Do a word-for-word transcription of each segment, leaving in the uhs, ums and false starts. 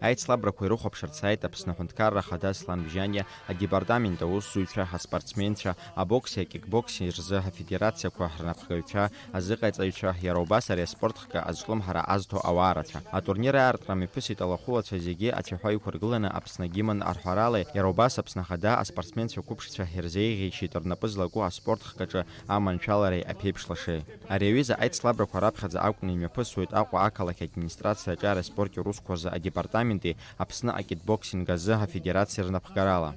Аицлабрақәа ирыхәаԥшырц ааит Аԥсны аҳәынҭқарра ахада Аслан Бжьаниа, адепартамент аусзуҩцәа, аспортсменцәа, абокси акикбокси рзы афедерациақәа рнапхгаҩцәа, азыҟаиҵаҩцәа, иара убас ари аспорт хкы азҿлымҳара азҭо ауаа рацәа. Атурнир аартра мҩаԥысит алахәылацәа зегьы ацәаҳәа иқәыргыланы Аԥсны агимн арҳәарала, иара убас Аԥсны ахада аспортсменцәа қәыԥшцәа ирзеиӷьеишьеит рнапы злаку аспорт хкаҿы аманшәалареи аԥеиԥш лашеи. Ари аҩыза аицлабрақәа раԥхьаӡа акәны имҩаԥысуеит Аҟәа ақалақь администрациа аҿар аспорти аусқәа рзы адепартаменти Аԥсны акикбоксинг азы афедерациа рнапхгарала.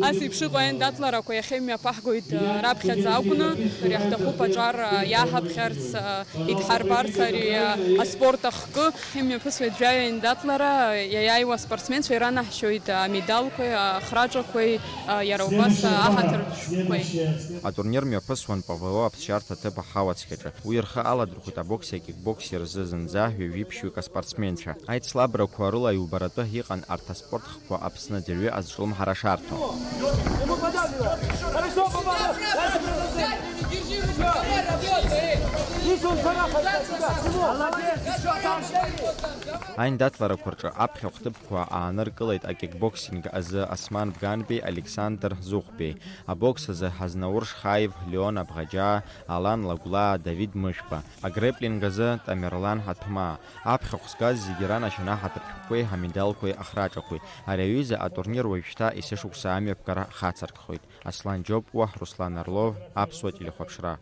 Ас еиԥш иҟоу аиндаҭларақәа иахьа имҩаԥаҳгоит, а, раԥхьаӡа акәны, ари ҳҭахуп аҿар, а, иаҳаԥхьарц, а, идҳарбарц ари, а, аспорт ахкы. Имҩаԥысуеит жәаҩа аиндаҭлара, иаиааиуа аспортсменцәа иранаҳшьоит амедалқәеи, ахраҿақәеи, а, иара убас, а, аҳаҭырқәеи. Атурнир мҩаԥысуан П В О аԥсшьарҭа ҭыԥ аҳауа цқьаҿы. Уи рхы аладырхәит абокси акикбокси рзы зынӡа ҩажәи ԥшьҩык аспортсменцәа. Аицлабрақәа рыла иубаратәы иҟан арҭ аспорт хкқәа Аԥсны аӡәырҩы азҿлымҳара шарҭо. Аиндаҭларақәа рҿы аԥхьахә ҭыԥқәа ааныркылеит акикбоксинг азы Осман Бганбеи Александр Зыхәбеи, абокс азы Ҳазнаур Шхаев, Леон Абӷаџьаа, Алан Лагәлаа, Давид Мышәба, агреплинг азы Тамерлан Ҳаҭмаа, аԥхьахә згаз зегьы ранашьан аҳаҭыртәқәеи амедалқәеи ахраҿақәеи. Ари аҩыза атурнир уажәшьҭа есышықәса амҩаԥгара хацыркхоит. Аслан Џьопуа, Руслан Орлов, Аԥсуа телехәаԥшра.